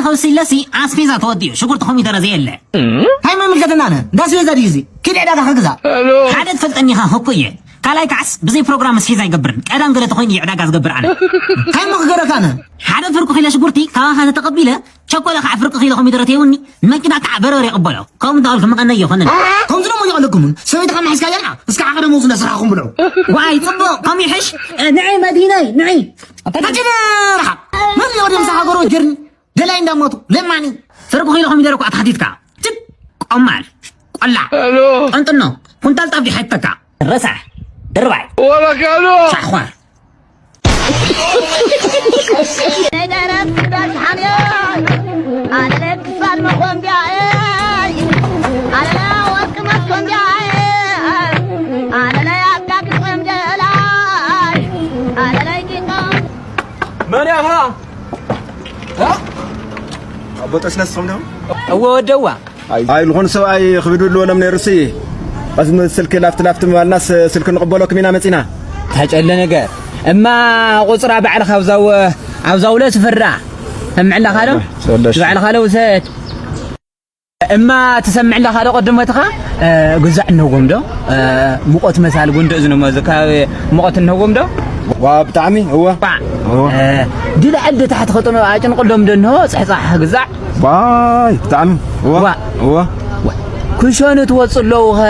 ተወሲለሲ ኣስቤዛ ተወዲኡ ሽጉርቲ ኮሚደረ ዘየለ። እንታይ ምምልከተና ኣነ? እንዳ ኣስቤዛ ድዩ እዚ? ኪድ ዕዳጋ ክግዛእ። ሓደ ትፈልጠኒ ኢኻ ህኩ እየ። ካልኣይ ከዓስ ብዘይ ፕሮግራም ኣስቤዛ ኣይገብርን። ቀዳም ገለ ተኾይኑ እየ ዕዳጋ ዝገብር ኣነ። እንታይ እሞ ክገረካ ኣነ? ሓደ ፍርቂ ኪሎ ሽጉርቲ ካባኻ ተተቐቢለ፣ ቸኮለ ከዓ ፍርቂ ኪሎ ኮሚደረ ተይውኒ፣ ንመኪና ከዓ በርበረ ይቕበሎ። ከምኡ እንዳበልኩ መቐነይ ይኾነኒ። ከምዚ ደሞ ይቐለኩምን? ሰበይትኻ ምሒዝካ የርዓ? እስካ ዓቐደ መውስነ ስራሕኹም ብልዑ። ዋይ፣ ጽቡቕ፣ ከምኡ ይሕሽ። እ፣ ንዒ መዲነይ፣ ንዒ። ኣታ ጅነ ረሓ። መን ይወዲ ምሳ ሃገሩ ጀርኒ? ደላይ እንዳሞቱ ለማኒ። ፍርቂ ኪሎ ኮሚደረ እኮ ኣትሓቲትካ። ጭቅ ቆማል ቆላ። ሄሎ። ጠንጥኖ ኩንታል ጣፍ ዲሓይተካ። ረሳሕ ድርባይ። ወላ ካሎ። ሻሕኳር። ደረስ ዳሽሓንዮ፣ ኣነ ክፋል መኾንቢያየ፣ ኣነ ወርቂ መኮንቢያየ፣ ኣነ ኣጋግጥ መምደላይ፣ ኣነ ቂጣ መን ኢኻ? እ? ኣቦ ጠስነስ ትኾን ዶ? እወ ወደዋ። ኣይ ዝኾነ ሰብኣይ ክብድ ብልዎ ሎም ነይሩሲ። ቀስ ምስ ስልኪ ላፍቲ ላፍቲ ምባልናስ ስልኪ ንቕበለኩም ኢና መጺና። ታጨለ ነገር። እማ ቁጽራ ባዕልኻ ኣብዛው-፣ ኣብዛውለ ስፍራ። ሰምዕላኻ ዶ? ሰለሽ። ባዕልኻ ለ ውሰድ። እማ ትሰምዕ ኣለኻ ዶ ቅድመትኻ? እ፣ ግዛዕ እንህዎም ዶ? እ፣ ሙቐት መሳል ጉንዲ እዚ ነሞ እዚ ከባቢ ሙቐት እንህዎም ዶ? ዋ፣ ብጣዕሚ፣ እወ። ዋ። እወ። እ፣ ድላዕል ዶ ታሕቲ ክጥኖ ኣጭንቅሎም ዶ እንሆ ጽሕጻሕ ግዛዕ? ዋይ፣ ብጣዕሚ፣ እወ። ዋ። እወ። ዋ። ክሸኑ ትወጽእ ኣለዉ ኸ፣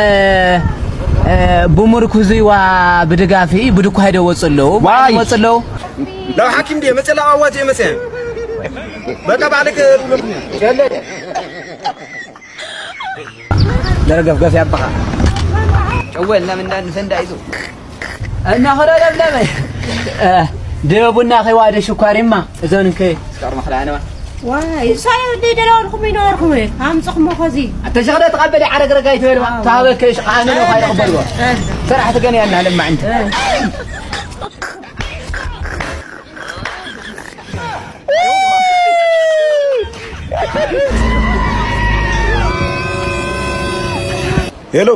እ፣ ብምርኩዙ ዋ ብድጋፊ ብድኳይ ዶ ወጽእ ኣለዉ? ዋይ። ወጽእ ኣለዉ? ናብ ሓኪም ድየ መጸላ ኣዋጅ እየ መጸ። በቃ ባዕልክ ደረገፍ ገፊ ኣባኻ። ጨወ እናም እንዳን ፈንዳ ይዞ። እና ኸዳ ለምለመ። እ፣ ደ ቡና ኸይዋ ደ ሽኳሪማ እዞን እንከ ስካር መኽላ ኣነዋ። ዋይ፣ እሳዮ እንደ ደላወልኩም ይነበርኩም፣ ኣምጽኹሞ ኸዚ። ኣተሸኽደ ተቐበሊ ዓረግረጋይ ትበልዋ። ኣዎ። ታበከ ሽቃነ ነው ኸይረቕበልዋ። እ። ሰራሕ ትገን ያና ለማዕንቲ። እ። ሄሎ።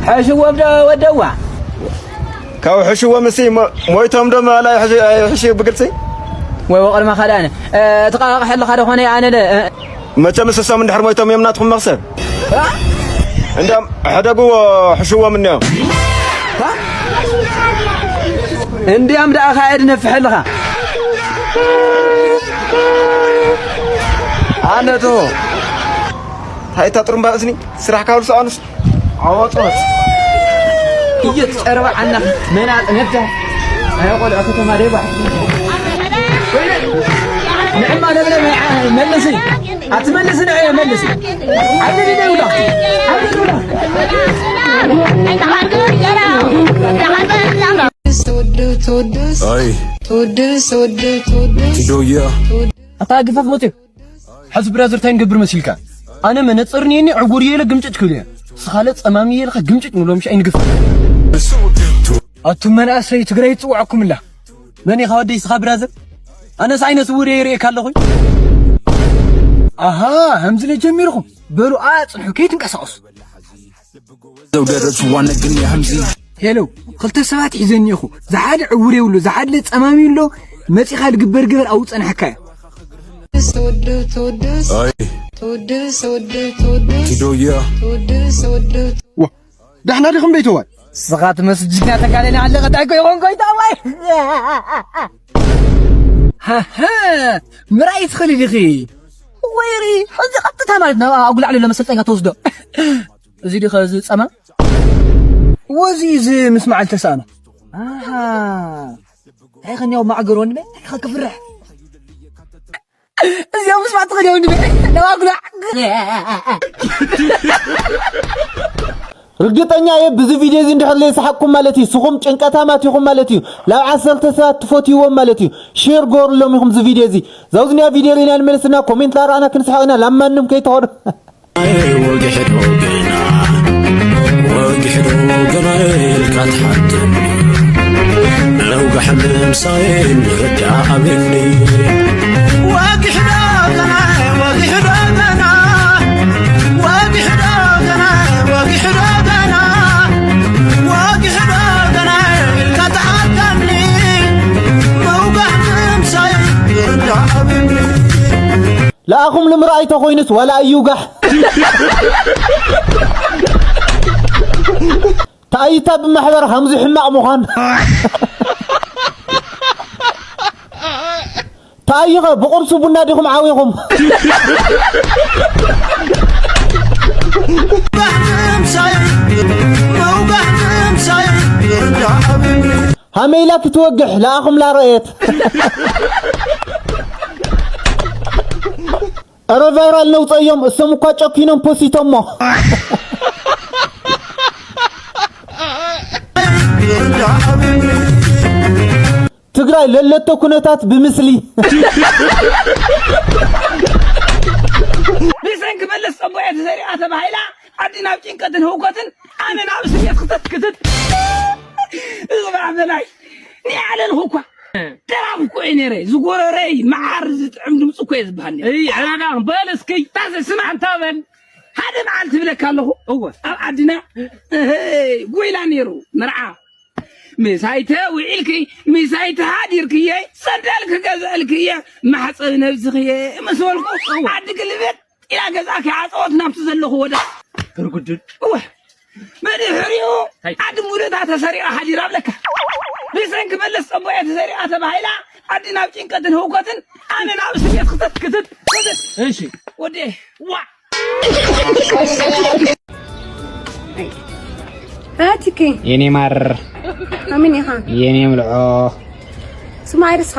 ሕሽዎም ዶ ወደዋ? ካብ ሕሽዎም እሲ ሞ-፣ ሞይቶም ዶ ማላ ይሕሽ-፣ ይሕሽ ብግልጺ? ወይ ወቕድማ ካልኣነ። እ፣ ትቃቕሕ ኣለኻ ዶ ኾነ ኣነ ለ-፣ እ፣ መቸም እስሶም እንድሕር ሞይቶም እዮም ናትኩም መኽሰብ። እ? እንዲያም ሕደግዎ ሕሽዎም እኒኦም። እ? እንዲያም ደኣ ካየድ ነፍሐልኻ። ኣነቱ። እንታይ እታ ጥሩምባ እዝኒ? ስራሕ ካብ ልሱ ኣኑስ። ኣወጾት። እየት ጨረባ ዓና መናጥ ነዳ። ኣይ ቆልዑ ከተማ ደይ ባሕ። ንዕማ ለብለ መልሲ። ኣትመልስ ንዐ መልሲ። ዓዲ ደይ ውላ። ዓዲ ደይ ውላ። ኣይ። ቲዶያ። ኣታ ግፈፍ ሞት እዩ። ሓዚ ብራዘር እንታይ ንገብር መሲልካ? ኣነ መነጽር እኒኤኒ ዕውር እየ ኢለ ግምጭጭ ክብል እየ። ንስኻ ለ ጸማም እየ ኢልካ ግምጭጭ ንብሎ ምሽ ኣይንግፍ። ኣቱም መናእሰይ ትግራይ ትጽውዐኩም ኣላ። መን ኢኻ ወደይ ንስኻ ብራዘር? ኣነስ ዓይነ ስውር እየ ይርእየካ ኣለኹ። ኣሃ፣ ከምዚ ለ ጀሚርኩም። በሉ ኣጽንሑ ከይትንቀሳቐሱ። ዘውደረቱ ዋነ ግን የህምዚ። ሄሎ፣ ክልተ ሰባት ሒዘ እኒኤኹ። ዝሓደ ዕውር የብሉ፣ ዝሓደ ጸማሚ ኣሎ። መጺኻ ልግበር ግበር ኣብኡ ጸናሕካ እያ። ኣይ። ኪዶያ። ዋ፣ ዳሕና ዲኹም ቤተዋይ? ስኻ ትመስል ጅግና ተጋደለ ኣለኻ፣ እንታይ ኮ ይኾን ጎይታ ዋይ? ሃሃ፣ ምራይ ትኽእሊ ዲኺ? ወይሪ፣ ሕዚ ቀጥታ ማለት ናብ ኣጉላዕ ለሎ መሰልጠኛ ተወስዶ። እዚ ዲኸ እዚ ጸማ? ወዚ እዚ ምስ መዓል ተሳእኖ። ኣሃ። እንታይ ኸንያው ማዕገር ወንድመ? እንታይ ኸ ክፍርሕ? እዚኦም ምስ ማዕት ኸንያው ወንድመ? ናብ ኣጉላዕ። ርግጠኛ እየ ብዚ ቪድዮ እዚ እንድሕር ዘይሰሓቅኩም ማለት እዩ። ስኹም ጭንቀታማት ኢኹም ማለት እዩ። ላብ ዓሰርተ ሰባት ትፈትይዎም ማለት እዩ። ሼር ገበሩሎም ኢኹም እዚ ቪድዮ እዚ። ዛውዝንያ ቪድዮ ርኢና ንመልስና ኮሜንት ላረኣና ክንስሓቕ ኢና። ላብ ማንም ከይትኸዱ። ወግሕዶ ገና፣ ወግሕዶ ገና ኢልካ ትሓተኒ። ነውጋሕ ምምሳይን ርዳእ ኣብኒ። ወግሕዶ ገና፣ ወግሕዶ ገና፣ ወግሕዶ ገና፣ ወግሕዶ ገና፣ ወግሕዶ ገና ኢልካ ትሓተኒ። ነውጋሕ ምምሳይን ርዳእ ኣብኒ። ለኣኹም ንምርኣይ ተኾይኑስ ዋላ እዩ ጋሕ። ተኣይታ ብማሕበር ሃምዚ ሕማቕ ምዃን። ተኣይኸ ብቑርሲ ቡና ዲኹም ዓዊኹም? ሃመይላ ክትወግሕ ለኣኹም ላረእየት። እረ ቫይራል ነውፀዮም፣ እሶም እኳ ጨኪኖም ፖሲቶሞ። ትግራይ ለለቶ ኩነታት ብምስሊ። ብሰንኪ መለስ ጸቦ እያ ተሰሪቓ ተባሂላ፣ ዓዲ ናብ ጭንቀትን ህውከትን፣ ኣነ ናብ እስር ቤት ክተት ክትት። ዝባዕ በላይ፣ ንዓለልኹ እኳ። ደራፍ እኮ እየ ነይረ። ዝጎረረይ መዓር ዝጥዕም ድምፂ እኮ እየ ዝበሃል ነይረ። እይ፣ ዕረዳ በል እስኪ። ታዘ ስማ። ኣንታ በል። ሓደ መዓልቲ ብለካ ኣለኹ። እወ። ኣብ ዓድና፣ እህ፣ ጎይላ ነይሩ መርዓ። ምሳይ ተውዒልኪ፣ ምሳይ ተሃዲርክየ፣ ሰንደል ክገዝአልክየ፣ ማሕፀብ ነብስኽየ ምስ በልኩ፣ እወ። ዓዲ ግልብጥ ኢላ ገዛ ከይዓፀወት ናብቲ ዘለኹ ወደ ህርጉድድ። እወ። ብድሕሪኡ ታይ? ዓዲ ሙሉእታ ተሰሪቓ ሃዲራ ኣብለካ። ብሰንኪ መለስ ጸቦ እያ ተሰሪቓ ተባሂላ፣ ዓዲ ናብ ጭንቀትን ህውከትን፣ ኣነ ናብ እስር ቤት ክትት ክትት ክትት። እሺ። ወዴ፣ ዋ። ኣቲኪ። የኔ ማር። ኣሚን ኢኻ። የኔ ምልዖ። ስማ ኣይርስኻ።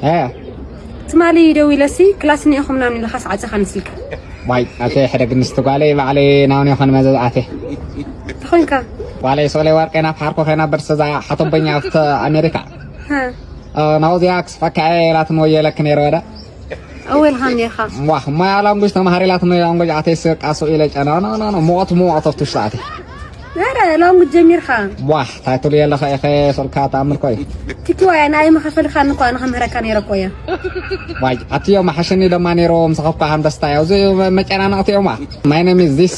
እ። ትማሊ ደዊለሲ ክላስ እኒኦኹም ናምን ኢልኻስ ዓጸኻኒ ስልኪ። ዋይ፣ ኣተ ሕደግ ንስቲ ጓለይ ባዕለይ ናውን ይኾን መዘዝ ኣተ። ተኾንካ? ጓለይ ሶለይ ወርቄ ናብ ሓርኮ ከይና በርሰዛ ሓቶበኛ ኣብተ ኣሜሪካ። ሃ። እ፣ ናውዚያ ክስፈካ እየ ኢላትን ወየለክ ነይረ ወደ። ኣወልኻ እኒኻ። ዋህ፣ ማያ ላንጉጅ ተማሃሪ ኢላትን ላንጉጅ ኣተይ ስቃሱ ኢለ ጨና። ኖ፣ ኖ፣ ኖ፣ ሞት ሞት ኣብቱሽ ኣተ። ኧረ፣ ላንጉጅ ጀሚርኻ። ዋህ፣ ታይትሉ የለኸ ኢኸ ሶልካ ተኣምር ኮይ። ትኪ ዋይ፣ ኣነ ኣይመኸፈልካን እኮ፣ ኣነ ከምህረካ ነይረ እኮ እየ። ዋይ፣ ኣትዮ መሓሸኒ ደማ ነይሮ፣ ምሳኸፍካ ሃም ደስታ እያ። እዚ መጨናነቕቲ እዮም። My name is this፣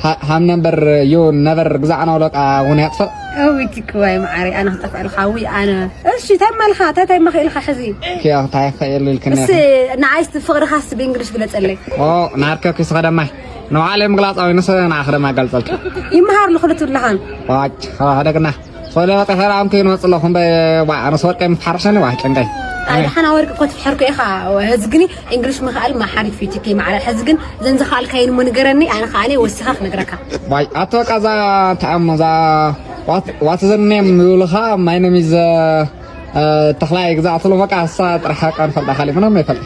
ሃ-፣ ሃም ነምበር ዩ ነቨር ግዛዕ ነው ለቃ እውን ያጥፍእ። እዊ ትኪ ዋይ መዓረይ፣ ኣነ ክጠፍኣልካ፣ እዊ ኣነ። እሺ፣ እንታይ ማልኻ? እንታይ፣ እንታይ መኽኢልካ ሕዚ? ኪያ፣ እንታይ ኸእል ኢልክኒ እስ ኢኺ? ንዓይ እስቲ ፍቕርኻ እስቲ ብእንግሊሽ ግለጸለይ። ኦ፣ ናርከ ኪስኸ ደማይ። ንባዕለይ ምግላጽ ኣውይንስ ንዓኺ ድማ ገልጸልኪ። ይመሃር ንኽልቱ ኣለኻን። ዋጭ፣ ኸ-፣ ኸደግና። ሶለ ወጤ ኸራም ከይንመጽእ ኣለኹ እምበይ፣ ዋ፣ ኣነስ ወርቀይ ምፍሓርሸኒ፣ ዋ፣ ጨንቀይ። ኣይ፣ ደሓና ወርቂ እኮ ትፍሐርኩ ኢኻ። ሕዚ ግን እንግሊሽ ምኽኣል መሓሪፍ እዩ፣ ቲኬ ማዕረ። ሕዚ ግን ዘን ዝኸኣልካየን እሞ ንገረኒ፣ ኣነ ኸኣለ ወሲኻ ክነግረካ። ዋይ፣ ኣቶ ቃዛ፣ እንታይ እሞ እዛ፣ what፣ what is your name ይብሉኻ፣ my name is፣ እ፣ ተኽላይ ግዛእ ትብሎ፣ በቃ እሳ ጥራሕ ቃል ፈልጣ፣ ካሊእ ምንም ኣይፈልጥ።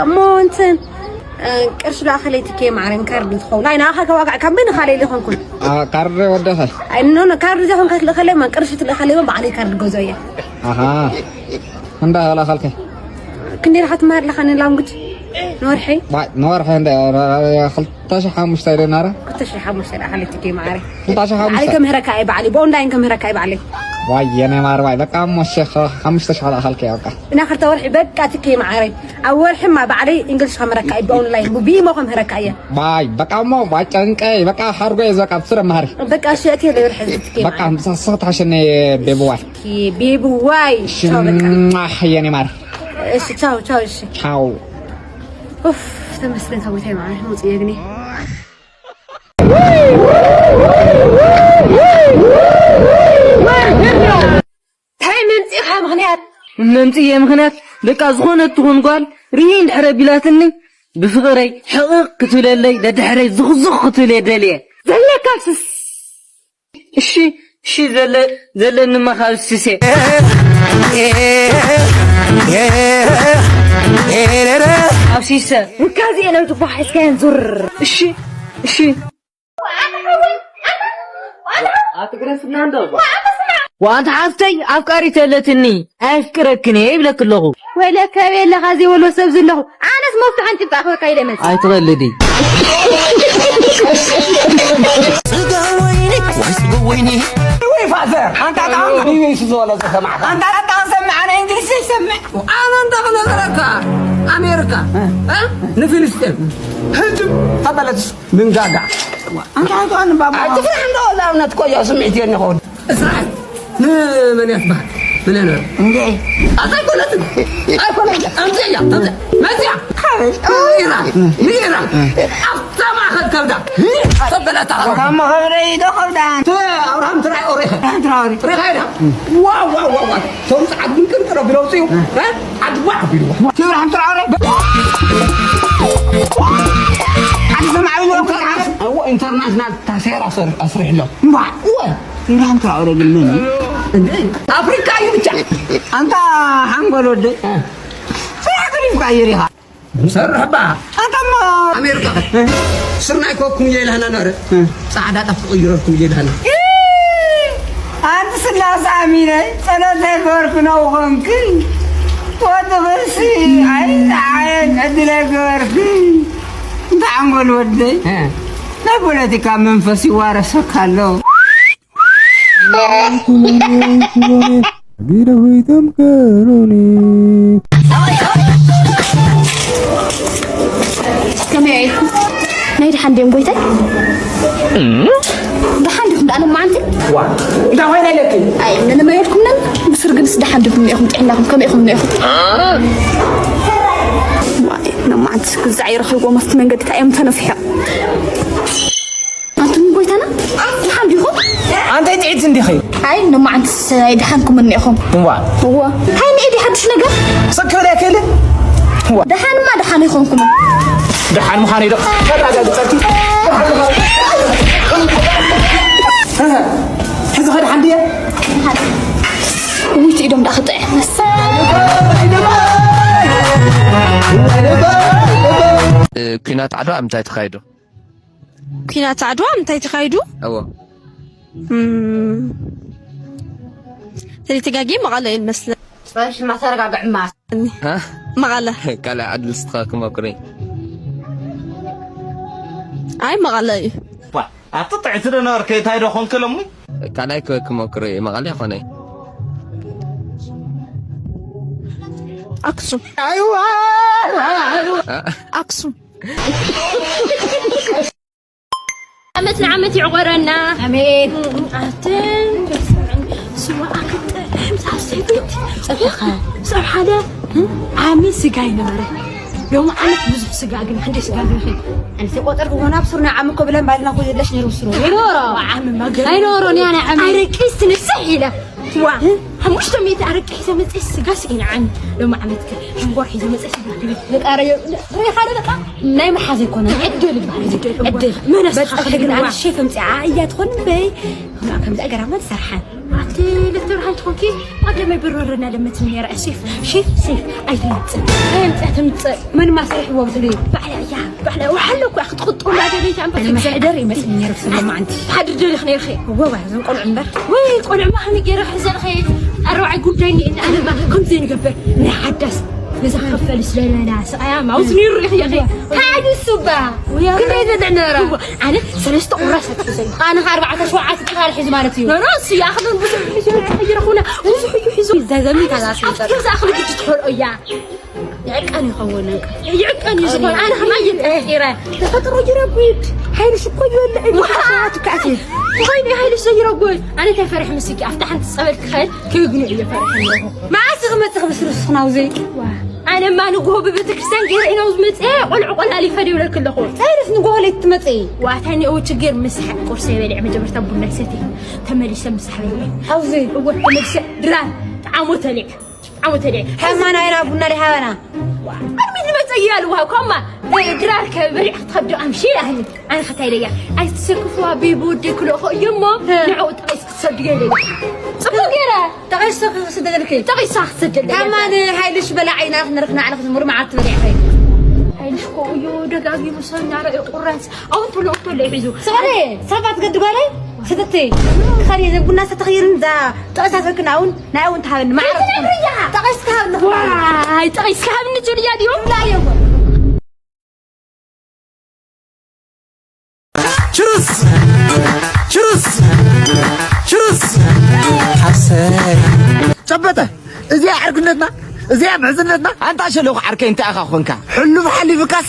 እሞ እንትን፣ እ፣ ቅርሺ ዶ ኣኸለይ ትኬ ማዕረን ካርድ ትኸውን? ኣይ፣ ንኣኻ ከዋጋዕ ካብ በይንኻ ለይለ ይኾንኩን። አ፣ ካርድ ወደኸ? ኣይ፣ ኖ፣ ኖ፣ ካርድ ዘይኮንካ ትልእኸለይ፣ ማ ቅርሺ ትልእኸለይ፣ ማ ባዕለይ ካርድ ገዞ እየ። ኣሃ። እንዳ ኸላኸልከ? ክንደይ ኢኻ ትመሃር ኣለኻ ንላንጉጅ? ንወርሒ? ባ-፣ ንወርሒ እንደ፣ ክልተ ሺሕ ሓሙሽተ ኢለ ናረ። ክልተ ሺሕ ሓሙሽተ ደኣ ሃለትኪ ማዕረ። ክልተ ሺሕ ሓሙሽተ። ባዕለይ ከምህረካ እየ ባዕለይ፣ ብኦንላይን ከምህረካ እየ ባዕለይ። ዋይ፣ የኔ ማር ዋይ፣ በቃ እሞ እሺ፣ ኸ-፣ ሓሙሽተ ሺሕ ደኣ ሃልከ፣ በቃ። እና ክልተ ወርሒ በቃ ትኪ ማዕረ። ኣብ ወርሒ ማ ባዕለይ እንግሊሽ ከምህረካ እየ ብኦንላይን፣ ብ-፣ ብኢሞ ከምህረካ እየ። ዋይ፣ በቃ እሞ፣ ዋይ፣ ጨንቀይ፣ በቃ ሓርጎ እየ፣ በቃ ብስረ ማሪ። በቃ እሺ፣ እቲ ለይ ወርሒ ትኪ በቃ ማዕረ። ምሳሰ ታሸነ ቤቢ ዋይ። ትኪ ቤቢ ዋይ። ቻው በቃ። ሽማሕ የኔ ማር። እሺ፣ ቻው፣ ቻው፣ እሺ። ቻው። ኡፍ፣ ተመስገን፣ ታቦተይ ማዕረ፣ መውፅእ የግኒ። እንታይ መምፂእኻ ምኽንያት? መምፅእየ ምኽንያት፣ በቃ ዝኾነት ትኹን ጓል ርሂ እንድሕር ኣቢላትኒ፣ ብፍቕረይ ሕቕቕ ክትብለለይ፣ ደድሕረይ ዝኽዝኽ ክትብል እየ ደልየ። ዘለካ ስስ። እሺ፣ እሺ፣ ዘለ-፣ ዘለንማ ካብ ስሴ። ካብ ሲሰ። ውካዚ እየ ነብቲ ቧሕ ሒዝካየን ዙር። እሺ፣ እሺ። ኣትግረስና እንዶ። ወኣንታ ሓፍተይ ኣፍቃሪት ኣለትኒ፣ ኣየፍቅረክን እየ ይብለክ ኣለኹ። ወይለከ ኣበይ ኣለኻ ዘይበሎ ሰብ ዘለኹ? ኣነስ መፍትሖ ኣንጢጣ ክበካ ኢለ መጽእ። ኣይትቐልዲ። ስጋ ወይኒ፣ ወይ ስጋ ወይኒ። ወይ ፋዘር፣ ኣንታ ጣም እዩ እሱ ዝበሎ ዝሰማዕካ። ኣንታ ጣም ሰምዕ፣ ኣነ እንግሊዝ ዘይሰምዕ። ኣነ እንተ ክነግረካ፣ ኣሜሪካ፣ እ? ንፊልስጤም፣ ህጅም ተበለትስ ምንጋጋ። ኣንታ ኣንታ ኣንባባ። ኣትፍራሕ እንዶ፣ ንኣብነት እኮ እዮ ስምዒት እየን ይኸውን። እስራሕ ንመን እያ ትበሃል? ብለና። እንዴ? ኣታ ኣይኮነትን። ኣይኮነትን። ኣምፅያ እያ። ኣምፅያ። መፅያ። ንኢራን። ንኢራን። ኣብታ ማእኸል ከብዳ። ተበለታ። ኣብርሃም ከብዳ ኢዶ ከብዳ። ተ-፣ ኣብርሃም ትራኦሬ። ኣብርሃም ትራኦሬ። ሪኻ ኢኻ? ዋው፣ ዋው፣ ዋው፣ ዋው። እቶም ፃዓት ግን ቅርቅር ኣቢሉ ኣውፅኡ። እ? ዓድዋ ኣቢልዋ። እቲ ኣብርሃም ትራኦሬ። ዓዲ ሰማይ ኢሉ ኢንተርናሽናል፣ እዎ፣ ኢንተርናሽናል ታሴራ ኣስር-፣ ኣስሪሕሎ። እምባ። እወ። ኢብራሂም ትራኦሬ ግን መን እዩ? እንዴ? ኣፍሪካ እዩ ብቻ። ኣንታ ሓንጎል ወደይ። እ። ስራሕ ገዲፍካ እየ ዲኻ? ሰርሕ ባ። ኣንታ እሞ ኣሜሪካ። እ። ስርናይ ኮኩም እየ ኢልሃና ነረ። እ። ጻዕዳ ጣፍ ክቕይረልኩም እየ ኢልሃና። እ። ኣንቲ ስላሴ ኣሚነይ ጸሎተይ ገበርኩ ነው ኾንክ። ወዲ ኽርሲ፣ ኣይ፣ ጸዓየን ዕድለይ ገበርክ። እንታ ሓንጎል ወደይ። እ። ናይ ፖለቲካ መንፈስ ይዋረሰካ ኣሎ። ጊደዊቶም ከሮኒ። ከመይ ኢኹም? ናይ ደሓን ድዮም ጎይታይ? ደሓን ዲኹም ደኣ ሎማዓንቲ? ዋ፣ እንታይ ኮይና ኢለኪ? ኣይ፣ ምንም ኣይበልኩምን። ብስር ግንስ ደሓን ዲኹም እኒኤኹም? ጥዕናኹም ከመይ ኢኹም እኒኤኹም? ዋይ፣ ሎማዓንቲ ግዛዕ ይረኺብዎም ኣብቲ መንገዲ እንታይ እዮም ተነፊሖም? ኣንቱም ጎይታና፣ ደሓን ዲኹም? ኣንታይ ጥዒት እንዲኺ? ኣይ፣ ሎማዓንትስ ኣይደሓንኩም እኒኹም። እዋ። እዋ። እንታይ እኒኤ ድዩ ሓድሽ ነገር? ስቅ ክብል ኣይክእልን? እዋ። ደሓንማ ደሓን ኣይኮንኩምን። ደሓን ምዃነይ ዶ ከረጋግጸልኪ? ሕዚ ኸ ደሓን ድየ? ደሓን። ውይቲ ኢዶም ደኣ ክጥዕ። እ፣ ኲናት ዓድዋ ኣብ ምንታይ ተኻይዱ? ኲናት ዓድዋ ምንታይ ተኻይዱ? እዎ። እም፣ ተደጋጊ መቐለ እዩ መስለ-፣ ጽባሕ ሽማ ተረጋግዕማ። ሃ? መቐለ። ካልኣይ ዕድል ንስኻ ክመኩሪ። ኣይ፣ መቐለ እዩ። ዋ፣ ኣብቲ ጥዕቲ ዶ ነበርክ? እንታይ ዶ ኾንክ ሎሚ? ካልኣይ ክ-፣ ክመኩሪ መቐለ ይኾነ። ኣክሱም። እ? ኣክሱም። ዓመት ንዓመት ይዕቆረና። ኣሜን። ኣትን ስዋ ኣክጥዕም ሳብ ሰበይቲ ጸብሕኻ። ሳብ ሓደ ዓሚ ስጋ ይነበረ። ሎም ዓመት ብዙሕ ስጋ ግን፣ ሓንቲ ስጋ ግን ኸይ። ኣንተ ቆጠር ክሆና ብሱር ናይ ዓሚ እኮ ብለን ባልና እኮ የለሽ ነይሩ ብሱር። ኣይኖሮ። ዓሚ ማገር። ኣይኖሮ፣ ንያ ናይ ዓሚ። ኣረቂስ ትንስሕ ኢለ። ዋ፣ ሓሙሽተ ሚእቲ ኣረቂ ሒዘ መፅእ ስጋ ስኢነ ዓሚ። ሎም ዓመት ከ ሽንጓር ሒዘ መፅእ ስጋ ክብል። ንቃረዮ፣ ሪኢኻ ዶ በቃ? ናይ መሓዝ ኣይኮነን፣ ዕድል ይበሃል። ዕድል፣ ዕድል። መለስ በጻሒ ግን ኣነ ዋ። ሼፍ ኣምጺኣ እያ ትኾን እምበይ። ከምዛ ገራማ ትሰርሓን። ኣቲ ለተብርሃን ትኾንኪ፣ ኣብ ደመይ ብርርና ለመት ነራ ሼፍ፣ ሼፍ፣ ሼፍ፣ ኣይትምጽእ። ኣይምጽእ፣ ትምጽእ። መን ማስርሕ ወብትሊ? ባዕላ እያ፣ ባዕላ። ወሓለ እኮ ክትቕጡ እንዳገበይታ እምበር ኣነ ትግዘ-፣ መሕደር ይመስል ነይሩ ብስለ መዓንቲ። ሓድር ደሊኽ ነይርኺ? እወ፣ ዋ፣ እዞም ቆልዑ እምበር። ወይ፣ ቆልዑ ማህሚ ገይረ ክሕዘልኺ። ኣረባዓይ ጉዳይ እኒኤና፣ ኣነ ማ-፣ ከምዚ ንገብር። ናይ ሓዳስ ነዛ ክፈል ስለለና ስቓያ ማውስ ነይሩ ኢኺ ኢኺ። እዋ። ታዲዩ እሱ እባ። ወያ። ክንደይ ዘድዕ ነበራ? እዋ። ኣነ ሰለስተ ቁራስ ኣትሒዘ እዩ። ኣነ ከ ኣርባዕተ ሸውዓተ ጥቓል ሒዙ ማለት እዩ። ኖ፣ ኖ፣ እሱ ይኣኽልን ብዙሕ ሒዙ ይረኹና። ብዙሕ እዩ ሒዙ። ዘዘሚ ታዛ ስንጠር። ኣብቲ ዝኣኽሉ ግዲ ትኾልኦ እያ። ይዕቀን ይኸውን። ይዕቀን እዩ ዝኾን። ኣነ ከማይ ይጠሒረ። ተፈጥሮ ይረጉድ። ሓይልሽ እኮ ይወልዕ እዩ። ዋ። ተፈጥሮ ትካእቲ። ኮይኑ ሓይልሽ ዘይረጉድ። ኣነ እንታይ ፈርሕ ምስኪ ኣብታ ሓንቲ ጸበል ክኸድ ክግኑ እየ ፈርሕ ኣለኹ። መዓስ ክመጽእ ክምስሉ ስኽናው ዘይ? ዋ። ኣነማ ንግሆ ብቤተክርስትያን ገይረ ኢና ዝመጽእ ቆልዑ ቆላሊፈ ይብለክ ኣለኹ። ታይርስ ንግሆ ለይት ትመጽእ? ዋ፣ ታይኒ እው ችግር ምሳሕ ቁርሰ በሊዐ መጀመርታ ቡና ይሰትየ። ተመሊሰ ምሳሕ በሊዐ። ኣብዚ? እወ፣ ተመሊሰ ድራር ጣዕሞ ተሊዐ። ዓወተ ደይ። ከማ ናይና ቡና ደይ ሃበና። ኣድሚት ንመጸ እያልዋ፣ ከማ ድራር ከብሪዕ ክትኸብዶ ኣምሺ ኣህሊ። ኣነ ኸታይ ደያ። ኣይትሰክፍዋ ቤቢ ወደይ ክልእኾ እዮሞ፣ እ። ንዕኡ ጠቒስ ክትሰዱ የለይ። ጽቡቕ ገይረ። ጠቒስ ክስደደልኪ። ጠቒሳ ክትሰደልኪ። ከማ ንሃይልሽ በላ ዓይና ክንርኽና፣ ኣነ ክትምሩ መዓት ትበልዕ ኸይ። ሃይልሽ ኮ እዩ ደጋጊሙ ሰው እናረእ ቁራስ። ኣሁን ቶሎ፣ ቶሎ ይሒዙ። ስቕለ፣ ሰባት ገድጓለይ፣ ስትቲ። ኸሪ ቡና ስተኽይርን ዛ ጠቕሳ ሰክና ኣሁን። ናይ እውን ትሃብኒ፣ ማዕረ ትኹን። ጠቐስ ትሃብኒ። ዋይ፣ ጠቐስ ትሃብኒ ጁልያ ድዩ? ላ እየ እኮ። ችርስ! ችርስ! ችርስ! ኣሰይ። ጨበጠ፣ እዚኣ ዕርክነትና፣ እዚኣ ምሕዝነትና። ኣንታ ሸለኹ ዓርከይ እንታይ ኢኻ ኾንካ? ሕሉፍ ሓሊፉካስ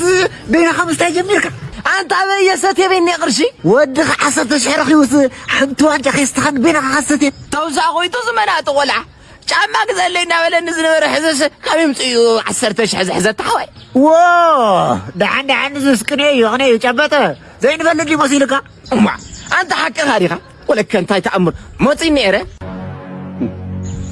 በይንኻ ምስታይ ጀሚርካ። ኣንታ ኣበየ ሰትየ በይኒ ቅርሺ? ወድኻ ዓሰርተ ሽሕ ረኺቡስ ሓንቲ ዋንጫ ከይስተኻን በይንኻ ካሰትየ። ተውዛ ኾይቱ ዝመናጢ ቆልዓ። ጫማ ግዘለይ እናበለኒ ዝነበረ ሕዝስ ካብ ይምፅኡ ዓሰርተ ሽሕ ዝሕዘ ተሓዋይ። ዎ፣ ደሓን ደሓን ዝስ ቅኔ እዩ፣ ቅኔ እዩ ጨበጠ። ዘይንፈልጥ ድዩ መሲልካ? እማ፣ ኣንተ ሓቅኻ ዲኻ? ወለከ እንታይ ተኣምር መፂኒ ነይረ።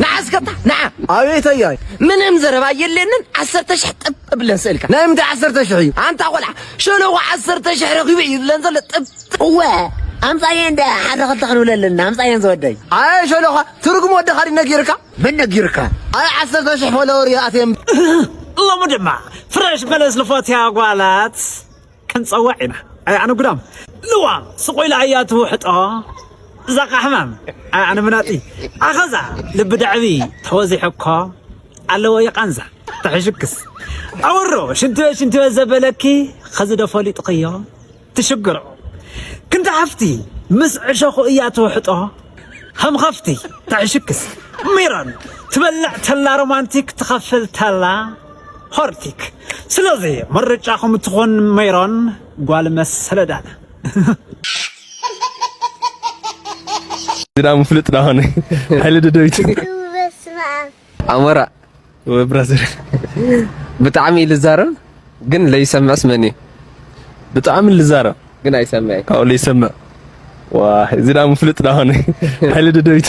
ንዓ እስከታ ንዓ። ኣቤት ኣያይ። ምንም ዘረባ የለንን። ዓሰርተ ሽሕ ጥብ ብለን ስእልካ ናይ ምንታይ ዓሰርተ ሽሕ እዩ? ኣንታ ቆልዓ ሸለኹ ዓሰርተ ሽሕ ረኺቡ እዩ ዝብለን ዘሎ ጥብ። እወ፣ ኣምጻየ እንደ ሓደ ክልተ ክንብለልና ኣምጻየን ዝወደይ። ኣየ ሸለኻ ትርጉም ወደኻ ድዩ ነጊርካ? መን ነጊርካ? ኣይ ዓሰርተ ሽሕ ፎሎወር ይኣትየም። ሎሚ ድማ ፍረሽ በለስ ልፈትያ ጓላት ክንጸውዕ ኢና። ኣይ ኣነ ጉዳም ልዋም ስቕ ኢላ እያ ትውሕጦ። እዛ ቃሕማም ኣይ ኣነ ምናጢ ኣኸዛ ልቢ ደዕቢ ተወዚሑ እኮ ኣለዎ ይቓንዛ። ተሕሽክስ ኣውሮ ሽንቲ ቤት ሽንቲ ቤት ዘበለኪ ኸዚ ዶ ፈሊጥኽዮ? ትሽግሮ ክንታ ሓፍቲ ምስ ዕሸኹ እያ ትውሕጦ። ከም ኸፍቲ ተዕሽክስ ሜሮን ትበልዕ ተላ ሮማንቲክ ትኸፍል ተላ ሆርቲክ። ስለዚ ምርጫኹም ትኾን ሜሮን ጓል መሰለዳና። ዝዳ ምፍልጥ ዳሆነ ሓይሊ ደደቢት በስመ ኣብ። ኣሞራ። ወይ ብራዘር። ብጣዕሚ እዩ ልዛረብ ግን ለይሰምዕስ መን እዩ? ብጣዕሚ ልዛረብ ግን ኣይሰምዕን። ካው ለይሰምዕ። ዋ፣ እዚ ዳ ምፍልጥ ዳ ሆነ። ሓይሊ ደደቢት።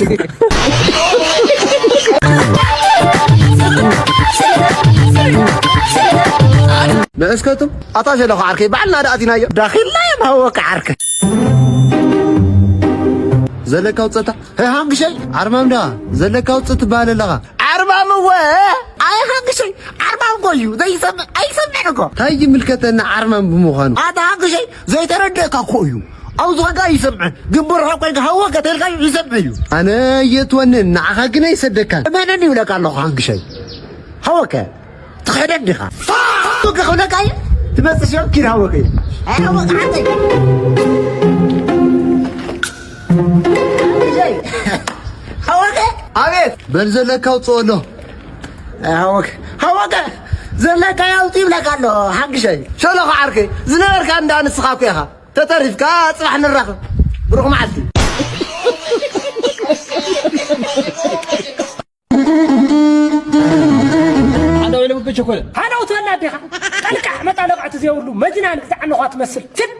ንእስከቱም ኣታ ሸለኹ ዓርከይ ባዕልና ዳ ኣቲናዮ። ዳኺልና እዮም ሃወካ ዓርከይ። ዘለካ ውፀታ። ሄ ሃንግሸይ፣ ዓርማም ዳ ዘለካ ውፅእ ትበሃል ኣለኻ። ዓርማም እወ፣ ኣይ ሃንግሸይ፣ ዓርማም እኮ እዩ። ዘይሰምዕ፣ ኣይሰምዕን እኮ። እንታይ ይምልከተና ዓርማም ብምዃኑ? ኣታ ሃንግሸይ፣ ዘይተረድእካ እኮ እዩ። ኣብዚ ኸንካ ይሰምዕ፣ ግን ብርሑቕ ኮይንካ ሃወ ከተልካ ይሰምዕ እዩ። ኣነ የትወንን፣ ንዓኻ ግን ኣይሰደካን። እመነኒ ይብለካ ኣለኹ ሃንግሸይ። ሃወከ፣ ትኽሕደን ዲኻ? ሃወከ ክብለካ እየ። ትመጽእ ሲሆን ኪድ ሃወከ እዩ። ኣይ ሃወከ ሓንተይ። ሃንግሸይ፣ ሃወከ። ኣቤት። በል ዘለካ ውፅኦ ኣሎ። ሃወከ፣ ሃወከ፣ ዘለካ ያውጡ ይብለካ ኣሎ፣ ሓንግሸይ። ሸሎኻ ዓርከይ፣ ዝነበርካ እንዳ ንስኻ እኮ ኢኻ። ተተሪፍካ፣ ጽባሕ ንራኸብ። ብሩኽ መዓልቲ። ሓንዳ ውዒሎም ብቸኮለ። ሓንዳ ውትበላ ኣዴኻ። ጠልቃሕ መጣለቃዕቲ ዘይብሉ መጅናን ብዛዕባ ነዃ ትመስል። ትብ።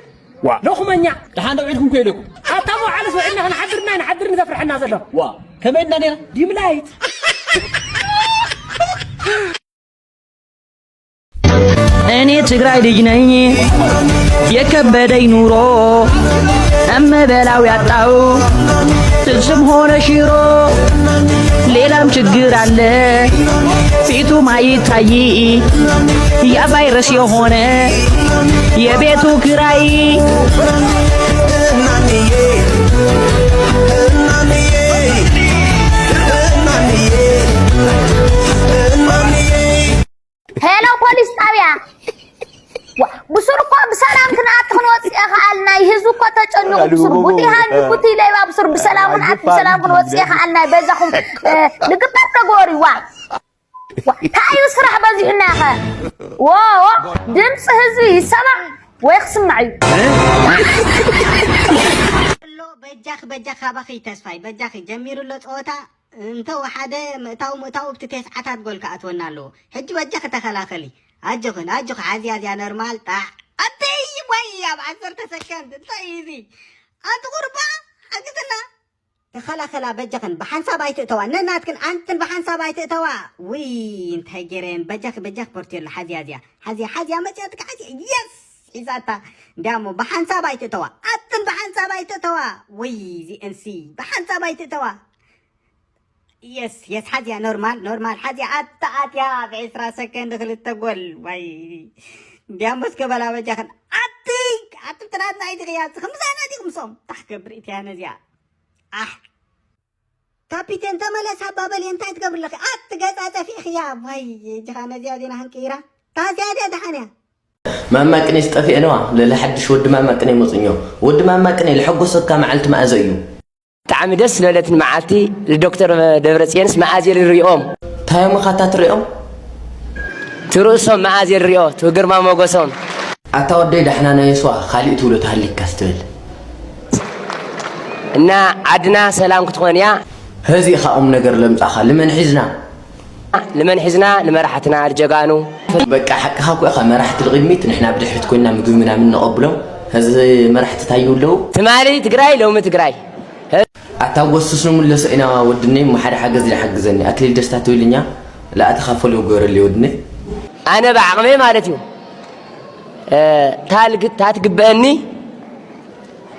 ዋ። ሎኹመኛ። ደሓን ዶ ዒድኩም ከይደኩም? ኣታ መውዓልስ ውዒልና ክንሓድርና ንሓድር ንዘፍርሐና ዘሎ። ዋ። ከመይ እና ነይራ? ዲምላይት። እኔ ትግራይ ልጅ ነኝ የከበደኝ ኑሮ እምበላው ያጣው ጥብስም ሆነ ሽሮ ሌላም ችግር አለ ፊቱ ማይታይ ያ ቫይረስ የሆነ የቤቱ ክራይ ሄሎ ፖሊስ ጣብያ ብሱር እኮ ብሰላም ክንኣቲ ክንወፅእ የኽኣልናይ ህዝቢ እኮ ተጨኒቑ ብሱር ቡቲ ሃኒ ቡቲ ለይባ ብሱር ብሰላም ክንኣቲ ብሰላም ክንወፅእ የኽኣልናይ በዛኹም ልግበር ተገበሩ ዋ እንታይ እዩ ስራሕ በዚሑና ኢኸ ዎ ድምፂ ህዝቢ ይሰማዕ ወይ ክስማዕ እዩ ኣሎ በጃኺ በጃኺ ካባኺ ተስፋይ በጃኺ ጀሚሩ ኣሎ ፀወታ እንተ ወሓደ ምእታው ምእታው ኣብቲ ቴስዓታት ጎል ክኣትወና ኣለዎ ሕጂ በጃኺ ተኸላኸሊ ኣጆኽን ኣጆኺ ሓዝያ እዚኣ ኖርማል ጣዕ ኣተይ ወይ ኣብ ዓሰርተ ሰከንድ እንታይ እዩ እዚ ኣንቲ ቁርባ ሓግዝና ተኸላኸላ በጃኽን ብሓንሳብ ኣይትእተዋ ነናትክን ኣንትን ብሓንሳብ ኣይትእተዋ ውይ እንታይ ገይረየን በጃኺ በጃኺ ፖርቴሎ ሓዝያ እዚኣ ሓዝያ ሓዝያ መፅያትካ ሓዝያ የስ ሒዛታ እንዲያሞ ብሓንሳብ ኣይትእተዋ ኣትን ብሓንሳብ ኣይትእተዋ ወይ ዚኤንሲ ብሓንሳብ ኣይትእተዋ የስ የስ ሓዝያ ኖርማል ኖርማል ሓዝያ ኣታ ኣትያ ኣብ ዕስራ ሰከንድ ክልተ ጎል ዋይ እንዲያሞ እስከ በላ በጃኽን ኣቲ ኣቲ ትናትና ኢቲ ክያዝ ክምሳና ዲኹም ሶም ታሕ ገብር ኢትያ ነዚኣ ኣሕ ካፒቴን ተመለስ ኣባበል እንታይ ትገብር ኣለኺ ኣቲ ገጻ ጸፊእኽያ ዋይ ጅኻ ነዚኣ ዜና ክንቅይራ ታዚያ ድያ ደሓንያ ማማ ቅኔ ዝጠፍኤ ነዋ ለለ ሓድሽ ወዲ ማማ ቅኔ መጹ እኞ ወዲ ማማ ቅኔ ልሐጎሰካ መዓልቲ መኣዘ እዩ። ብጣዕሚ ደስ ዝበለትኒ መዓልቲ ልዶክተር ደብረፅየንስ መኣዝ እየ ልሪኦም። ታዮም እኻ እታ ትሪኦም? ትርእሶም መኣዝ እየ ልሪኦ ትግርማ ሞገሶም። ኣታ ወደይ ዳሕና ናይ የስዋ ካሊእ ትብሎ ተሃሊካስ ትብል። እና ዓድና ሰላም ክትኾን እያ። ህዚ ኢኻ ቁም ነገር ለምጻኻ። ልመን ሒዝና? ልመን ሒዝና? ንመራሕትና፣ ንጀጋኑ። በቃ ሓቅኻ እኮ ኢኻ። መራሕቲ ብቕድሚት፣ ንሕና ብድሕሪት ኮይንና ምግቢ ምናምን ንቐብሎም። ህዚ መራሕቲ እንታይ ይብሉ ኣለዉ? ትማሊ ትግራይ፣ ሎሚ ትግራይ። ኣታ ወስስ ነው ምለሶ ኢና ወድነይ፣ እሞ ሓደ ሓገዝ ይሓግዘኒ። ኣክሊል ደስታ ትብልኛ፣ ለኣተኻ ፎሎ ገረሊ ወድነይ። ኣነ ብዓቕመይ ማለት እዩ። እ፣ ታልግ-፣ ታትግበአኒ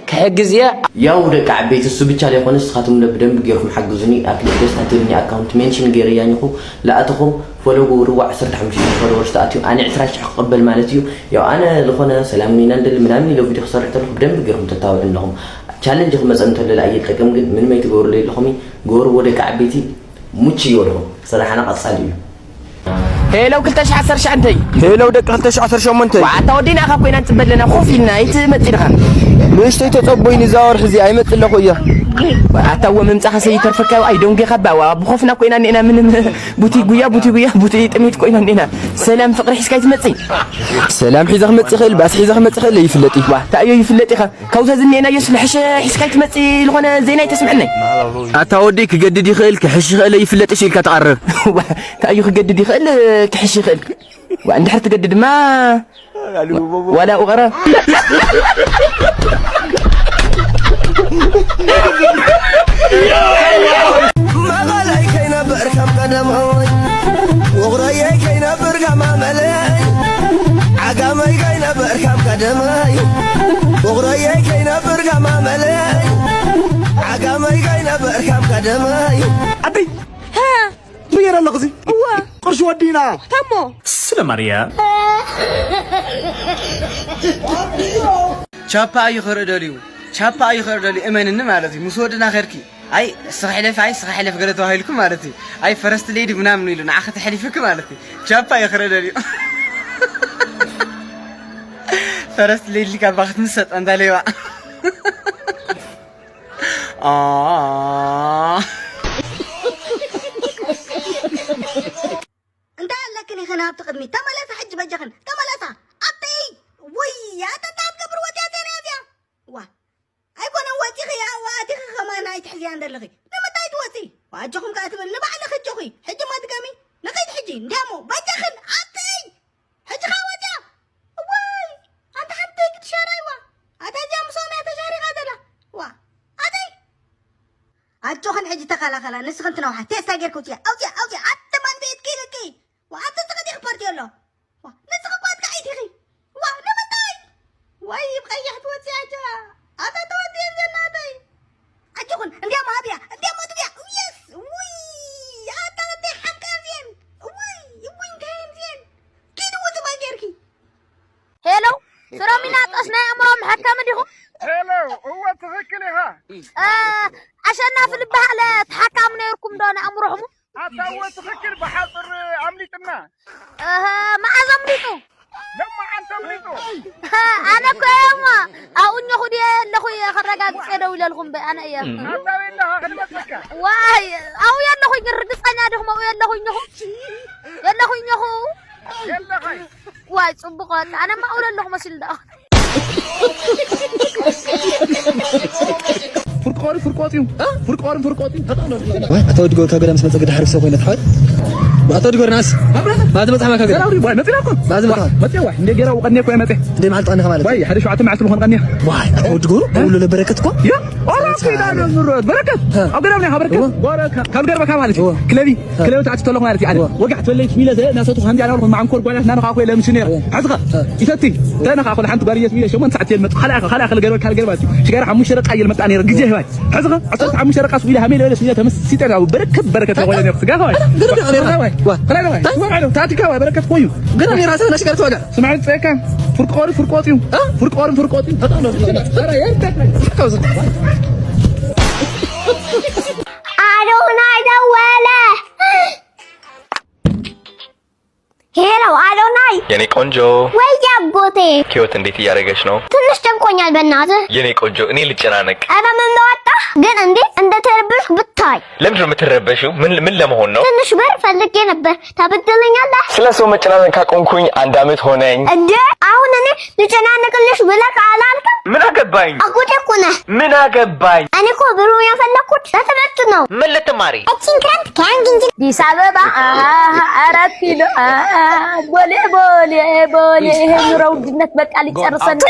ክሕግዝ እየ። ያው ደቂ ዓበይቲ እሱ ብቻ ላይኮነ ንስኻትኩም ብደንብ ጌርኩም ሓግዙኒ። ኣክሊል ደስታ ትብልኒ ኣካውንት ሜንሽን ጌረያ እኒኹ። ለኣተኹም ፎሎ ግበርዋ። ዓሰርተ ሓሙሽተ ሺሕ ፎሎወርስ ተኣትዩ ኣነ ዕስራ ሺሕ ክቕበል ማለት እዩ። ያው ኣነ ዝኾነ ሰላም ኢና ንደሊ ምናምን ኢሎ ቪድዮ ክሰርሕ ተለኹ ብደንብ ጌርኩም ተታብዑ ኣለኹም። ቻለንጅ ክመፀ እንተሎ ለኣየ ዝጠቅም ግን ምንም ኣይትገብሩለይ ኣለኹም። ግበርዎ ደቂ ዓበይቲ። ሙች ይወድኹም። ስራሕና ቀጻሊ እዩ። ሄሎ ክልተ ሺሕ ዓሰርተ ሸዓተ። ሄሎ ደቂ ክልተ ሺሕ ዓሰርተ ሸሞንተ። ዋዕታ ወዲና ካብ ኮይና ንጽበ ኣለና ኮፍ ኢልና ኣይትመጽእ ኢኻ። ንእሽተይ ተጸቦይኒ እዛ ወርሒ እዚኣ ኣይመጽእ ኣለኹ እያ። ኣታ እወ ምምጻኻ ሰይተርፈካ ኣይደንጌኻ ባዋ ብኾፍና ኮይና እኒና ምንም ቡቲ ጉያ ቡቲ ጉያ ቡቲ ጥሜት ኮይና እኒና። ሰላም ፍቕሪ ሒዝካ ኣይትመጽእ። ሰላም ሒዘ ክመጽእ ይኽእል ባስ ሒዘ ክመጽእ ይኽእል ይፍለጥ እዩ። ዋ ታዮ ይፍለጥ ኢኻ። ካብዛ ዝኔናዮ ስለ ሕሸ ሒዝካ ኣይትመጽእ ዝኾነ ዜና ኣይተስምዐናይ። ኣታ ወደይ ክገድድ ይኽእል ክሕሽ ይኽእል ይፍለጥሽ ኢልካ ትቐርብ። ዋ፣ እንታይ እዩ ክገድድ ይኽእል ክሕሽ ይኽእል? ዋ፣ እንድሕር ትገድድ ድማ ዋላ ኡቐረ። መቐለይ ከይነብር ከም ቀደመይ፣ ውቕረየይ ከይነብር ከም ኣመለይ፣ ዓጋመይ ከይነብር ከም ቀደመይ፣ ውቕረየይ ከይነብር ከም ኣመለይ፣ ዓጋመይ ከይነብር ከም ቀደመይ። ኣደይ፣ ሃ፣ ትበየር ኣለኹ እዚ። እወ። ቅርሺ ወዲና። ተሞ። ስለ ማርያ። ቻፓ እዩ ክርኢ ደልዩ። ቻፓ እዩ ክርኢ ደልዩ። እመንኒ ማለት እዩ። ምስ ወድና ኸድኪ። ኣይ፣ ስኻ ሕለፍ፣ ኣይ፣ ስኻ ሕለፍ ገለ ተባሂልኩ ማለት እዩ። ኣይ፣ ፈረስት ሌዲ ምናምን ኢሉ ንዓኺ ተሕሊፍኪ ማለት እዩ። ቻፓ እዩ ክርኢ ደልዩ። ፈረስት ሌዲ ካብ ባኽት ምሰጥ፣ ኣንታ ሌባ። ኣኣ። እንታይ ኣለክን ኢኽን ኣብቲ ቅድሚት? ተመለሳ ሕጂ በጃኽን፣ ተመለሳ። ኣተይ፣ ውይ፣ ኣታ እንታይ ክትገብር ወፂኣ ዜና እዚኣ? ዋ፣ ኣይኮነን ወፂኺ፣ ያ፣ ዋ፣ ኣቲኺ ከማን ኣይትሕዝያን ዘለኺ። ንምንታይ ትወፂ? ዋ፣ ኣጆኹም ከኣ ትብል፣ ንባዕልኺ ኣጆኺ። ሕጂ ማ ትገሚ? ንኺድ ሕጂ፣ እንዲያሞ፣ በጃኽን፣ ኣተይ! ሕጂ ኸኣ ወፂኣ። እዋይ! ኣንታ ሓንተይ ክትሻራይዋ። ኣታ እዚኣ ምስኦም እያ ተሻሪኻ ዘላ። ዋ! ኣተይ! ኣጆኽን ሕጂ ተኸላኸላ፣ ንስኽን ትነውሓ። ቴስታ ጌርኪ ውፅያ። ኣውፅያ፣ ኣውፅያ። ኣቲ ማን ቤትኪ ኢልኪ? ዋ፣ ኣቲ ንስኺ ዲኺ ፓርቲ ኣሎ? ዋ፣ ንስኺ እኳ ኣጥቃዒት ኢኺ። ዋ፣ ንምንታይ? ዋይ፣ ብቐይሕ ትወፅያ ኣጆ። ኣታ ተወፅየ ዘናተይ። ኣጆኽን፣ እንዲያም ኣብያ፣ እንዲያም ኣጥብያ። የስ! ውይ! ኣታ ወደይ ሓምቃ እዚኤን። ውይ! ውይ፣ እንታይ እየን እዚኤን? ኪዲ ውፅእ ባይ ጌርኪ። ሄሎ፣ ፍሮሚናጦስ ናይ ኣእምሮ መሐከሚ ዲኹም? ሄሎ፣ እወ፣ ትኽክል ኢኻ። እ፣ ኣሸናፊ ዝበሃል ተሓካሚ ነይርኩም ዶ ንኣእምሮ ሕሙም? ኣታ እወ፣ ትኽክል፣ ብሓፅር ኣምሊጥና። እህ፣ መዓዝ ኣምሊጡ? ሎማዓንቲ ኣምሊጡ። ኣነ እኮ እየ እሞ፣ ኣብኡ እኛኹ ድየ ኣለኹ እየ ከረጋግፅ እየ ደው ኢለልኩም፣ በ-፣ ኣነ እየ። ኣታ ኣበይ ኣለኻ? ክንመፀካ። ዋይ፣ ኣብኡ የለኹኝ፣ ርግፀኛ ዲኹም ኣብኡ የለኹ እኛኹ? የለኹ እኛኹ? የለኻይ። ዋይ፣ ፅቡቕ፣ በቃ፣ ኣነማ ኣብኡ ኣለኹ መሲሉ ደኣ። ፍርቆሪ ፍርቆጢ እዩ። እ? ፍርቆሪ ፍርቆጢ እዩ። ተጠቕሎ። ዋይ፣ ኣቶ ድጎር ካብ ገዳም ስመጸ ግዳ ሓሪፍ ሰብ ኮይነ ተሓወል። ኣቶ ድጎር ናስ። ማት መጽሓ ማካ ገዳ። ሰራውሪ፣ ዋይ፣ መጺና እኮ። ማት መጽሓ። መጺ፣ ዋይ፣ እንደ ገራ ወቀኔ እኮ መጺ። እንደ መዓልቲ ቀኒኻ ማለት። ዋይ፣ ሓደ ሸውዓተ መዓልቲ ልኾን ቀኒኻ። ዋይ፣ ኣቶ ድጎር፣ እ? ኩሉ ለበረከት እኮ። ያ፣ ኦራ ኪዳ ነው ምሮ። በረከት። እ? ኣብ ገዳም ነይ፣ በረከት። እወ። ወረ፣ ካብ ገርበካ ማለት እዩ። እወ። ክለቢ። ክለብ ተኣትዩ ተለኹ ማለት እዩ። ኣነ እወ። ወጋሕ ትበለይ ትሚለ ዘ እናሰቱ ከምዚ ኣነ ኣልኩ መዓንኮር ጓላት ናንኻ ኮይ ለምሽነር። እወ። ሕዝኻ። እወ። ይሰቲ። እወ። ተነኻ ኮለ ሓንቲ ጓል እየት ሚለ ሸሞን ሰዓት የልመጡ። ካልኣ ካልኣ ከለ ገርበ ካል ገርባ እዩ። ሽጋራ ሓሙሽተ ደቃ የልመጣ ነይረ ግዜ ህባይ። ሕዝኻ። ዓሰርተ ሓሙሽተ ደቃ ስዊለ ሃሜ ለበለ ስዊለ ተመሲጠ ያው በረከት በረከት ተኾለ ነይረ። ስጋ ኸዋይ። ኣረ፣ ግርም ደኣ ነይረ። ኸላይ ዋይ። ዋይ። ኸላይ ዋይ። ኸላይ ዋይ። ዋይ። ታቲካ ዋይ። በረከት ኮይኑ። ግርም ነይረ። ሰና ሽጋራ ተዋጋ። ስምዐ ጸካ። ፍርቆሪ ፍርቆጥ እዩ። እ? ፍርቆሪ ፍርቆጥ እዩ። ተጣሎ። ኣረ፣ የርተ። ኣዶናይ ደወለ። ሄሎ አዶናይ። የኔ ቆንጆ። ወይ አጎቴ። ህይወት እንዴት እያደረገች ነው? ትንሽ ጨንቆኛል በእናትህ። የኔ ቆንጆ፣ እኔ ልጨናነቅ። ኧረ ምን በወጣህ ግን እንዴ እንደተረበሽኩ ብታይ። ለምንድን ነው የምትረበሽው? ምን ምን ለመሆን ነው? ትንሽ ብር ፈልጌ ነበር። ታበድረኛለህ? ስለ ሰው መጨናነቅ ካቆምኩኝ አንድ አመት ሆነኝ። እንዴ አሁን እኔ ልጨናነቅልሽ ብለህ አላልክም? ምን አገባኝ? አጎቴ እኮ ነህ። ምን አገባኝ? እኔ እኮ ብሩን የፈለኩት ለትምህርት ነው። ምን ልትማሪ? እቺን ክረምት ከአንድ እንጂ አዲስ አበባ አራት ኪሎ ቦሌ ቦሌ ቦሌ ይሄ ኑሮ ውድነት በቃ ሊጨርሰን ነው።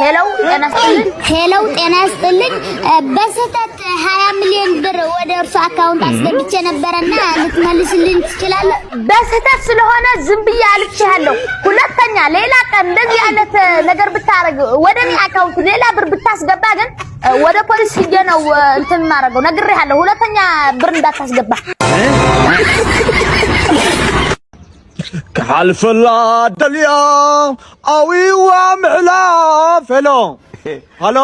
ሄሎ ጤና ይስጥልኝ። ሄሎ ጤና ይስጥልኝ። በስህተት ሀያ ሚሊዮን ብር ወደ እርሱ አካውንት አስገብቼ ነበረና ልትመልስልኝ ትችላለህ? በስህተት ስለሆነ ዝም ብዬ አልፌሃለሁ። ሁለተኛ ሌላ ቀን እንደዚህ አይነት ነገር ብታረግ ወደ እኔ አካውንት ሌላ ብር ብታስገባ ግን ወደ ፖሊስ ሂጄ ነው እንትን ማረገው። ነግሬሃለሁ። ሁለተኛ ብር እንዳታስገባ። ክሓልፈላ ደልያ ኣዊዋ ምዕላፍ ሄሎ ሃሎ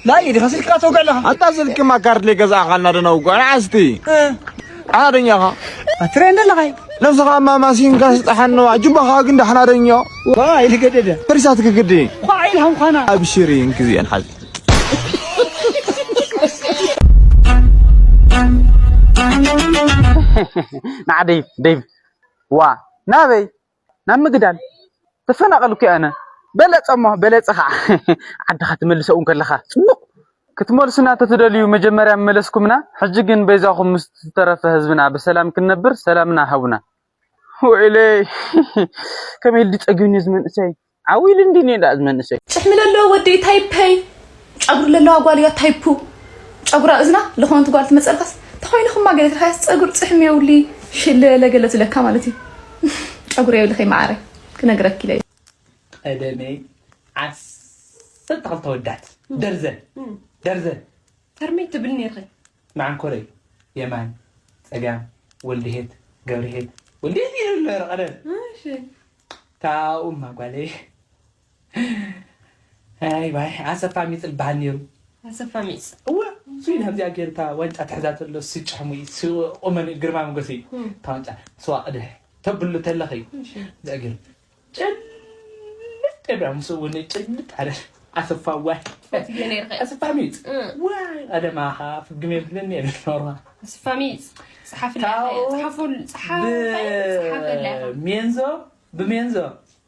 ናይ ኢድኻ ስልክካ ተውግዕ ኣለኻ ኣታ ስልክማ ካርድ ለይገዛእኻልና ደነውጓ ንዓስቲ ሓደኛኻ ኣትረ እንደለኻ ነብስኻ ማማሲንካ ስጠሓን ነዋ ጅባኻ ግን ዳሕና ደኛ ዋ ኢልገደደ ፈሪሳትክ ግዲ ኳ ኢልሃ ምዃና ኣብሽሪ እንክዚአን ሓዚ ንዓ ደይብ ደይብ ዋ ናበይ ናብ ምግዳል ተፈናቐልኩ ኣነ በለፀ እሞ በለፀ ከዓ ዓድኻ ትመልሰ እውን ከለኻ ፅቡቕ ክትመልሱና ተትደልዩ መጀመርያ መለስኩምና ሕጂ ግን በይዛኹም ምስ ዝተረፈ ህዝብና ብሰላም ክንነብር ሰላምና ሃቡና ወይለይ ከመይ ኢሉ ድዩ ጸጊቡኒ እዚ መንእሰይ ዓው ኢሉ እንድዩ እኒኦ ደኣ እዚ መንእሰይ ጭሕሚ ለለዎ ወደይ ታይፐይ ጨጉሪ ለለዋ ጓል እያ ታይፑ ጨጉራ እዝና ለኾንቲ ጓል ትመፀልካስ ተኾይኑ ክማ ገለ ትልካስ ፀጉር ፅሕሚ የውሊ ሽለ ለገለ ዝለካ ማለት እዩ ጨጉር የብልኸይ መዓረ ክነግረኪ ኢለ ቀደመይ ዓሰርተ ክልተ ወዳት ደርዘን ደርዘን ተርመይ ትብል ነርኸ መዓንኮረይ የማን ጸጋም ወልድሄት ገብርሄት ወልድሄት ይብል ነበረ ቀደም ካብኡማ ጓለይ ኣይ ዋይ ኣሰፋ ሚጽ ዝበሃል ነይሩ ኣሰፋ ሚጽ እወ እሱ ኢል ከምዚኣ ገይርካ ዋንጫ ትሕዛ ተሎ ስጭሕሙ እዩ ቁመን ግርማ ሞገስ እዩ እታ ዋንጫ ስዋ ቅድሕ ተብሉ ተለኺ እዚኣ ገይሩ ጭልጥ የብላ ምስኡ እውን ጭልጥ ኣለ ኣሰፋ ዋይ ኣሰፋ ሚጽ ዋይ ቀደማኻ ፍግም የብልን የብልኖርማ ኣሰፋ ሚጽ ጸሓፍላ ጸሓፉል ጸሓፈላ ሜንዞ ብሜንዞ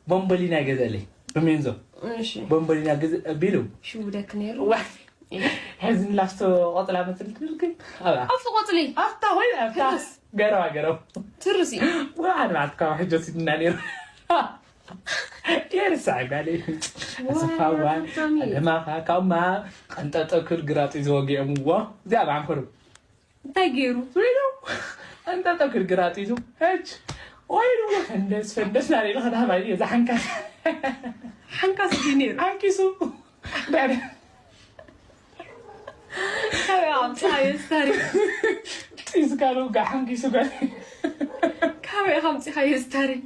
ቦምቦሊና ይገዘለይ ብሜንዞ ቦምቦሊና ግዝ ቢሉ ሽውደክ ነይሩ ሕዚ ንላፍቶ ቆፅላ መስል ትብል ግን ኣብቲ ቆፅሊ ኣብታ ወይ ኣብታ ገረዋ ገረው ትርሲ ወዓድ መዓልቲ ካብ ሕጆ ሲድና ነይሩ የርሳዕ ጋለ ኣስፋዋ ደማኻ ካብማ ቀንጠጠ ክል ግራጢ ዝወጊኦምዎ እዚኣ ብዓንኮሩ እንታይ ገይሩ እንጠጠ ክል ግራጢ ዙ ሕጅ ወይ ፈንደስ ፈንደስ ናበይ ንኸዳ ባይ እዛ ሓንካስ ሓንካስ ድዩ ነይሩ ሓንኪሱ ካበይ ኣምፅኻዮ እዚ ታሪክ ጢዝካ ንውጋእ ሓንኪሱ ጋር ካበይ ኣምፅኻዮ እዚ ታሪክ